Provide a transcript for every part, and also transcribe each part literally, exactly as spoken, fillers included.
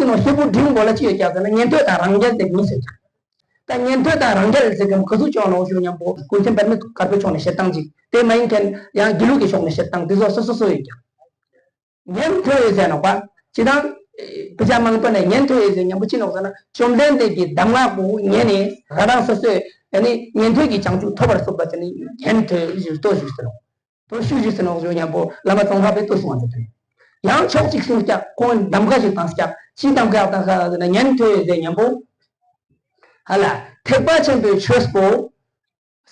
ནོ་སྐྱེས་བུ་འབྲིང་པོ་ལ་ཅི་ཡོད་ཀྱག་ཟེར་ན་ཉན་ཐོས་དང་རང་རྒྱལ་དེ་གཉིས་ཡོད་ཀྱག། ད་ཉན་ཐོས་དང་རང་རྒྱལ་ཟེར་མཁན་ག་ཟུག་ཅིག་ནོག་ཞུ་ཉམ་པོ་ཀུན་མཁྱེན་པདྨ་དཀར་པོའི་ཕྱོགས་ནས་བཤད་སྟངས་ཅིག། དེ་མ་ཡིན་མཁན་ཡང་དགེ་ལུགས་ཀྱི་ཕྱོགས་ནས་བཤད་སྟངས་དེ་ཚོ་སོ་སོ་སོ་ཡོད་ཀྱག། ཉན་ཐོས་ཟེར་ནོག་པ། ཅི་དང་། དཔེ་ཆ་མང་པོ་ནས་ཉན་ཐོས་ཟེར་ཉམ་པོ་ཅི་ནོག་ཟེར་ན་བཅོམ་ལྡན་འདས་ཀྱི་གདམས་ངག་པོ་ཉན་ནས་རང་རང་སོ་སོས་ཨ་ནི་ཉན་ཐོས་ཀྱི་བྱང་ཆུབ་ཐོབ་པར་གསུངས་པ་ཟེར་ནི་ཉན་ཐོས་ཞུ་ཏོ་ཞུ་ཟེར་ནོག། ཏོ་ཞུ་ཞུ་ཟེར་ནོག་ཞུ་ཉམ་པོ་བླ་མ་ཙོང་ཁ་པས་ཏོ་གསུངས་པ་ཟེར་ཏེ། ཡང་ཕྱོགས་གཅིག་གསུངས་ཀྱག། ཁོང་གདམས་ཁ་ཞིག་བཏང་ཀྱག། ཅི་གདམས་ཁ་བཏང་ཀྱག་ཟེར་ན་ཉན་ཐོས་ཟེར་ཉམ་པོ། ཧ་ལ། ཐེག་པ་ཆེན་པོའི་ཆོས་པོ།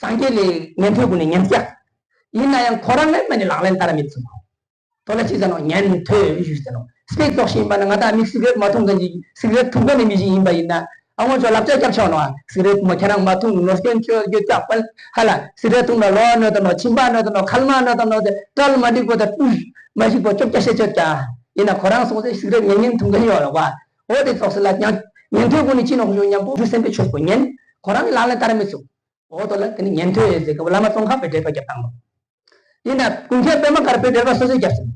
སངས་རྒྱས་ལས་ཉན་ཐོས་ཀུན་ནས་ཉན་ཀྱག། ཡིན་ན་ཡང་ཁོ་རང་ལས་མ་ནི་ལག་ལེན་བསྟར་མི་ཚུགས། ཏོ་ལ་ཅི་ཟེར་ནོག། ཉན་ཐོས་ཞུ་ཟེར་ནོག། སྤེ་ར་ཙོགས་ཤིག་ཡིན་པ་ན་ང་ཏང་མིག་སི་ག་རེཊ་མ་འཐུང་མཁན་ཞིག་སི་ག་རེཊ་འཐུང་མཁན་ནི་མི་ཞིག་ཡིན་པ་ཡིན་ན་ཨ་ངོ་ཅོ་ལབ་ཅ་རྒྱབ་ཆོག་ནོག། སི་ག་རེཊ་མོ་ཁྱེད་རང་མ་འཐུང་ནོར་སྐྱོན་ཅོ་རྒྱུ་ཅག་པལ་ཧ་ལ། སི་ག་རེཊ་འཐུང་ན་ལོ་གནོད་དོ་ནོག། མཆིན་པ་གནོད་དོ་ནོག། མཁལ་མ་གནོད་དོ་ནོག། དེ་སྐྲ་ལ་མ་འགྲིག་པོ་དེ་པུ་མ་ཞིག་པོ་ཅོབ་ཅ་ཤེས་ཅོ་ཀྱག། ཡིན་ན་ཁོ་རང་སོང་ཚེ་སི་ག་རེཊ་ཉན་ཉན་འཐུང་མཁན་ཡོད་ལ་བ། འོ་དེ་ཙོགས་སི་ལ་ཉན་ཉན་ཐོས་ཀུན་ནི་ཅི་ནོག་ཞུ་ཉམ་པོ་རྒྱུ་སེམས་དཔའི་ཆོས་པོ་ཉན། ཁོ་རང་ལག་ལེན་བསྟར་མི་ཚུགས། འོ་ཏོ་ལ་དེ་ནི་ཉན་ཐོས་ཟེར་གི་བླ་མ་ཙོང་ཁ་པས་འགྲེལ་པ་རྒྱབ་བཏང་ནོག། ཡིན་ན་ཀུན་མཁྱེན་པདྨ་དཀར་པོས་འགྲེལ་པ་སོ་སོས་རྒྱབ་སོང་།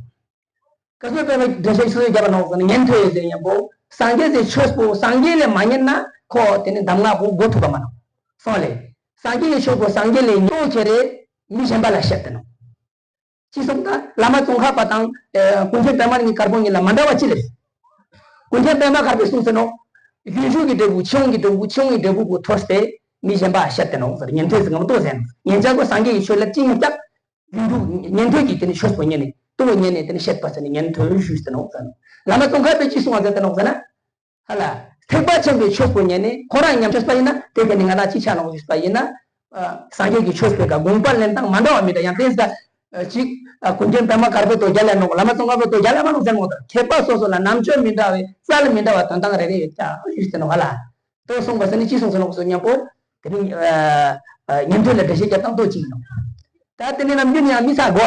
ག་ཚོད་པདྨ་འགྲེལ་བཤད་སོ་སོས་རྒྱབ་པ་ནོག་ཟེར་ན་ཉན་ཐོས་ཟེར་ཉམ་པོ་སངས་རྒྱས་ཀྱི་ཆོས་པོ་སངས་རྒྱས་ལས་མ་ཉན་ན་ཁོ་དེ་ནི་གདམས་ངག་པོ་གོ་ཐུབ་པ་མ་ནོག། སོང་ལེ། སངས་རྒྱས་ཀྱི་ཆོས་པོ་སངས་རྒྱས་ལས་ཉན་ཁྱེར་རེ་མི་གཞན་པ་ལ་བཤད་དེ་ནོག། ཅི་གསུངས་ད་བླ་མ་ཙོང་ཁ་པ་དང་ཨེ་ཀུན་མཁྱེན་པདྨ་གཉིས་དཀར་པོ་གཉིས་ལ་མ་འདྲ་བ་ཅི་ལེ། ཀུན་མཁྱེན་པདྨ་དཀར་པོས་གསུངས་ཟེར་ནོག། རྒྱུན་ཞུགས་ཀྱི་འབྲས་བུ་ཕྱིར་འོང་གི་འབྲས་བུ་ཕྱིར་འོང་གི་འབྲས་བུ་པོ་ཐོས་ཏེ་མི་གཞན་པ་བཤད་དེ་ནོག་ཟེར། ཉན་ཐོས་ཟེར་ངམ་ཏོ་ཟེར་ནོག། ཉན་ཆ་གོ་སངས་རྒྱས་ཀྱི་ཆོས་ལ་ཅི་ཡང་བསྐྱར། རྒྱུན་ཞུགས་ཉན་ཐོས་ཀྱི་དེ་ནི་ཆོས་པོ་ཉན་ནས་ཏོ་ཉན་ནས་དེ་ནི་བཤད་པ་ཟེར་ནས་ཉན་ཐོས་ཞུས་ཟེར་ནོག་ཟེར་ནོག། བླ་མ་ཙོང་ཁ་པས་ཅི་གསུངས་པ་ཟེར་ཏེ་ནོག་ཟེར་ན། ཧ་ལ། ཐེག་པ་ཆེན་པོའི་ཆོས་པོ་ཉན་ནས་ཁོ་རང་ཉམས་ཆོས་པ་ཡིན་ན་དེ་ཁ་ནི་ང་རང་ཅི་ཆ་ནོག་ཞུས་པ་ཡིན་ན། ཨ་སངས་རྒྱས་ཀྱི་ཆོས་པོའི་ཀ་དགོངས་པ་ལེན་སྟངས་མ་འདྲ་བ་མི་འདྲ་ཡང་དེ་ས། ཨ་ཅིག་ཨ་ཀུན་མཁྱེན་པདྨ་དཀར་པོས་དོ་རྒྱལ་ལ་ནོག། བླ་མ་ཙོང་ཁ་པས་དོ་རྒྱལ་ལ་མ་ནོག་ཟེར་མོ་ད། མཁས་པ་སོ་སོ་ལ་རྣམ་དཔྱོད་མི་འདྲ་བའི་རྩལ་མི་འདྲ་བ་དོན་སྟངས་རེ་རེ་ཡོད་ཀྱག་ཞུས་ཏེ་ནོག་ཧ་ལ། དོ་གསུངས་པ་ཟེར་ནི་ཅི་གསུངས་ཟེར་ནོག་ཟེར་ཉམ་པོ། དེ་ནི་ཨ་ཨ་ཉན་ཐོས་ལ་འགྲེལ་བཤད་རྒྱབ་སྟངས་དོ་ཅིག་ནོག། ད་དེ་ནི་ནམ་རྒྱུན་ཡང་མི་ས་གོ་